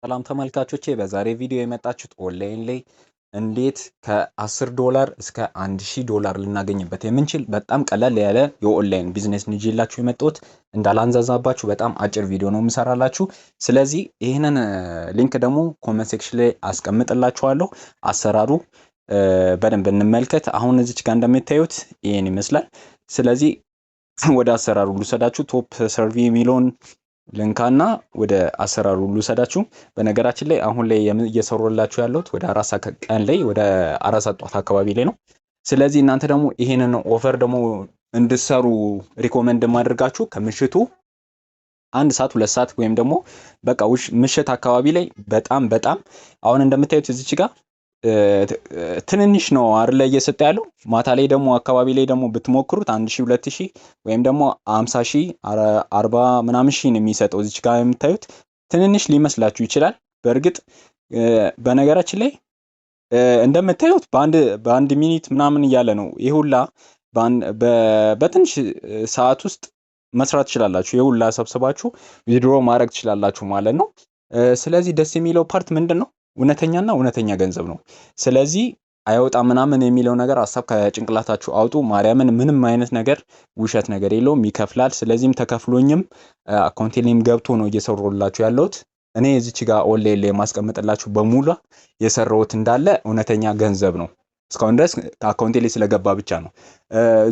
ሰላም ተመልካቾቼ፣ በዛሬ ቪዲዮ የመጣችሁት ኦንላይን ላይ እንዴት ከ10 ዶላር እስከ 1000 ዶላር ልናገኝበት የምንችል በጣም ቀለል ያለ የ online business ይዤላችሁ የመጣሁት። እንዳላንዛዛባችሁ በጣም አጭር ቪዲዮ ነው የምሰራላችሁ። ስለዚህ ይህንን link ደግሞ comment section ላይ አስቀምጥላችኋለሁ። አሰራሩ በደንብ እንመልከት። አሁን እዚች ጋር እንደምታዩት ይህን ይመስላል። ስለዚህ ወደ አሰራሩ ልውሰዳችሁ። Top survey የሚለውን ልንካና ወደ አሰራሩ ልውሰዳችሁ። በነገራችን ላይ አሁን ላይ እየሰሩላችሁ ያለሁት ወደ 4 ሰዓት ቀን ላይ፣ ወደ 4 ሰዓት ጠዋት አካባቢ ላይ ነው። ስለዚህ እናንተ ደግሞ ይሄንን offer ደግሞ እንድትሰሩ recommend ማድረጋችሁ ከምሽቱ 1 ሰዓት፣ 2 ሰዓት ወይም ደግሞ በቃ ምሽት አካባቢ ላይ በጣም በጣም አሁን እንደምታዩት እዚች ጋር ትንንሽ ነው አይደለ እየሰጠ ያለው። ማታ ላይ ደግሞ አካባቢ ላይ ደግሞ ብትሞክሩት 1000፣ 2000 ወይም ደግሞ 50,000፣ 40 ምናምን ሺህ ነው የሚሰጠው። እዚች ጋር የምታዩት ትንንሽ ሊመስላችሁ ይችላል። በእርግጥ በነገራችን ላይ እንደምታዩት በአንድ minute ምናምን እያለ ነው። ይህ ሁላ በትንሽ ሰዓት ውስጥ መስራት ትችላላችሁ። ይህ ሁላ ሰብስባችሁ withdraw ማድረግ ትችላላችሁ ማለት ነው። ስለዚህ ደስ የሚለው part ምንድን ነው? እውነተኛና እውነተኛ ገንዘብ ነው። ስለዚህ አይወጣም ምናምን የሚለው ነገር ሀሳብ ከጭንቅላታችሁ አውጡ። ማርያምን ምንም አይነት ነገር ውሸት ነገር የለውም፣ ይከፍላል። ስለዚህም ተከፍሎኝም account ኤ ላይም ገብቶ ነው እየሰሩላችሁ ያለሁት። እኔ እዚች ጋር ኦንላይን ላይ የማስቀምጥላችሁ በሙሉ የሰራሁት እንዳለ እውነተኛ ገንዘብ ነው። እስካሁን ድረስ account ኤ ላይ ስለገባ ብቻ ነው።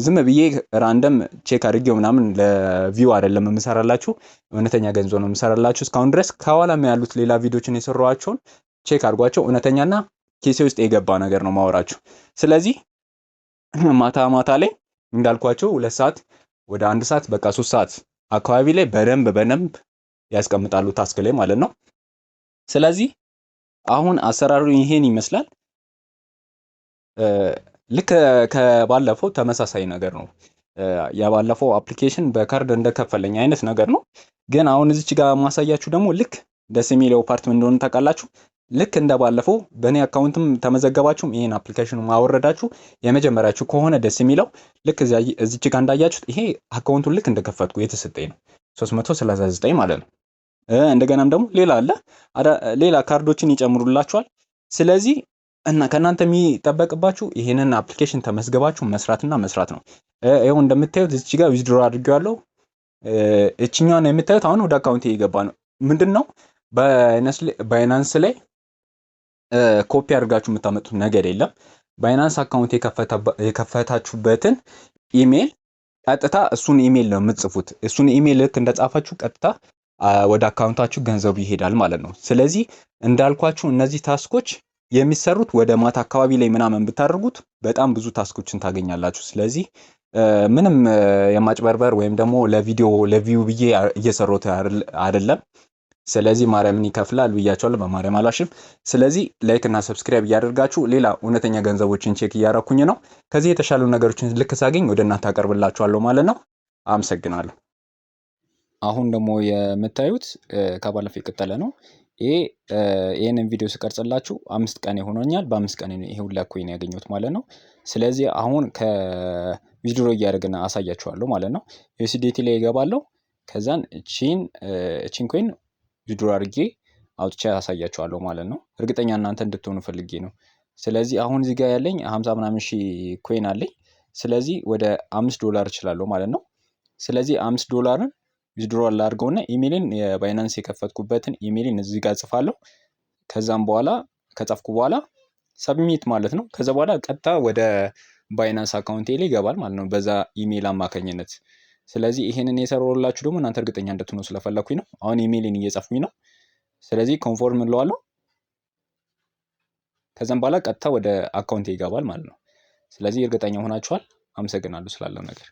ዝም ብዬ random check አድርጌው ምናምን ለ view አይደለም የምሰራላችሁ፣ እውነተኛ ገንዘብ ነው የምሰራላችሁ። እስካሁን ድረስ ከኋላም ያሉት ሌላ ቪዲዮችን የሰራኋቸውን check አድርጓቸው። እውነተኛና ኪሴ ውስጥ የገባ ነገር ነው ማወራችሁ። ስለዚህ ማታ ማታ ላይ እንዳልኳቸው 2 ሰዓት፣ ወደ 1 ሰዓት፣ በቃ 3 ሰዓት አካባቢ ላይ በደንብ በደንብ ያስቀምጣሉ task ላይ ማለት ነው። ስለዚህ አሁን አሰራሩ ይሄን ይመስላል። ልክ ከባለፈው ተመሳሳይ ነገር ነው። የባለፈው application በካርድ እንደከፈለኝ አይነት ነገር ነው። ግን አሁን እዚች ጋር ማሳያችሁ ደግሞ ልክ ደስ የሚለው part ምን እንደሆነ ታውቃላችሁ? ልክ እንደ ባለፈው በእኔ account ም ተመዘገባችሁም ይሄን application ኑ ማወረዳችሁ የመጀመሪያችሁ ከሆነ ደስ የሚለው ልክ እዚች ጋር እንዳያችሁት ይሄ account ኡን ልክ እንደከፈትኩ የተሰጠኝ ነው፣ 339 ማለት ነው። እንደገናም ደግሞ ሌላ አለ፣ ሌላ ካርዶችን ይጨምሩላችኋል። ስለዚህ እና ከእናንተ የሚጠበቅባችሁ ይሄንን application ተመዝግባችሁ መስራትና መስራት ነው። ይኸው እንደምታዩት እዚች ጋር withdraw አድርጌዋለሁ። እችኛዋን የምታዩት አሁን ወደ account ኤ የገባ ነው። ምንድን ነው፣ Binance ላይ ኮፒ አድርጋችሁ የምታመጡት ነገር የለም። Binance account የከፈታችሁበትን ኢሜል ቀጥታ እሱን ኢሜል ነው የምትጽፉት። እሱን ኢሜል ልክ እንደጻፋችሁ ቀጥታ ወደ account ኣችሁ ገንዘቡ ይሄዳል ማለት ነው። ስለዚህ እንዳልኳችሁ እነዚህ task ኦች የሚሰሩት ወደ ማታ አካባቢ ላይ ምናምን ብታደርጉት በጣም ብዙ task ኦችን ታገኛላችሁ። ስለዚህ ምንም የማጭበርበር ወይም ደግሞ ለቪዲዮ ለ view ብዬ እየሰራሁት አይደለም። ስለዚህ ማርያምን ይከፍላል ብያቸዋለሁ። በማርያም አላሽም። ስለዚህ like እና subscribe እያደርጋችሁ ሌላ እውነተኛ ገንዘቦችን check እያረኩኝ ነው። ከዚህ የተሻሉ ነገሮችን ልክ ሳገኝ ወደ እናንተ አቀርብላችኋለሁ ማለት ነው። አመሰግናለሁ። አሁን ደግሞ የምታዩት ከባለፈው የቀጠለ ነው። ይሄ ይህንን ቪዲዮ ስቀርጽላችሁ 5 ቀን ሆኖኛል። በ5 ቀን ይሄ ሁላ coin ያገኘሁት ማለት ነው። ስለዚህ አሁን ከ withdraw እያደረግን አሳያችኋለሁ ማለት ነው። USDT ላይ እገባለሁ። ከዛን እቺን coin withdraw አድርጌ አውጥቼ አሳያችኋለሁ ማለት ነው። እርግጠኛ እናንተ እንድትሆኑ ፈልጌ ነው። ስለዚህ አሁን እዚህ ጋር ያለኝ 50 ምናምን ሺህ coin አለኝ። ስለዚህ ወደ 5 ዶላር እችላለሁ ማለት ነው። ስለዚህ 5 ዶላርን withdraw ላድርገውና ኢሜይልን የ Binance የከፈትኩበትን ኢሜይልን እዚህ ጋር ጽፋለሁ። ከዛም በኋላ ከጻፍኩ በኋላ submit ማለት ነው። ከዛ በኋላ ቀጥታ ወደ Binance account ኤ ላይ ይገባል ማለት ነው በዛ ኢሜይል አማካኝነት። ስለዚህ ይሄንን የሰራሁላችሁ ደግሞ እናንተ እርግጠኛ እንድትሆኑ ስለፈለኩኝ ነው። አሁን ኢሜይልን እየጻፍኩኝ ነው። ስለዚህ confirm እለዋለሁ። ከዛም በኋላ ቀጥታ ወደ account ኤ ይገባል ማለት ነው። ስለዚህ እርግጠኛ ሆናችኋል። አመሰግናለሁ ስላለው ነገር።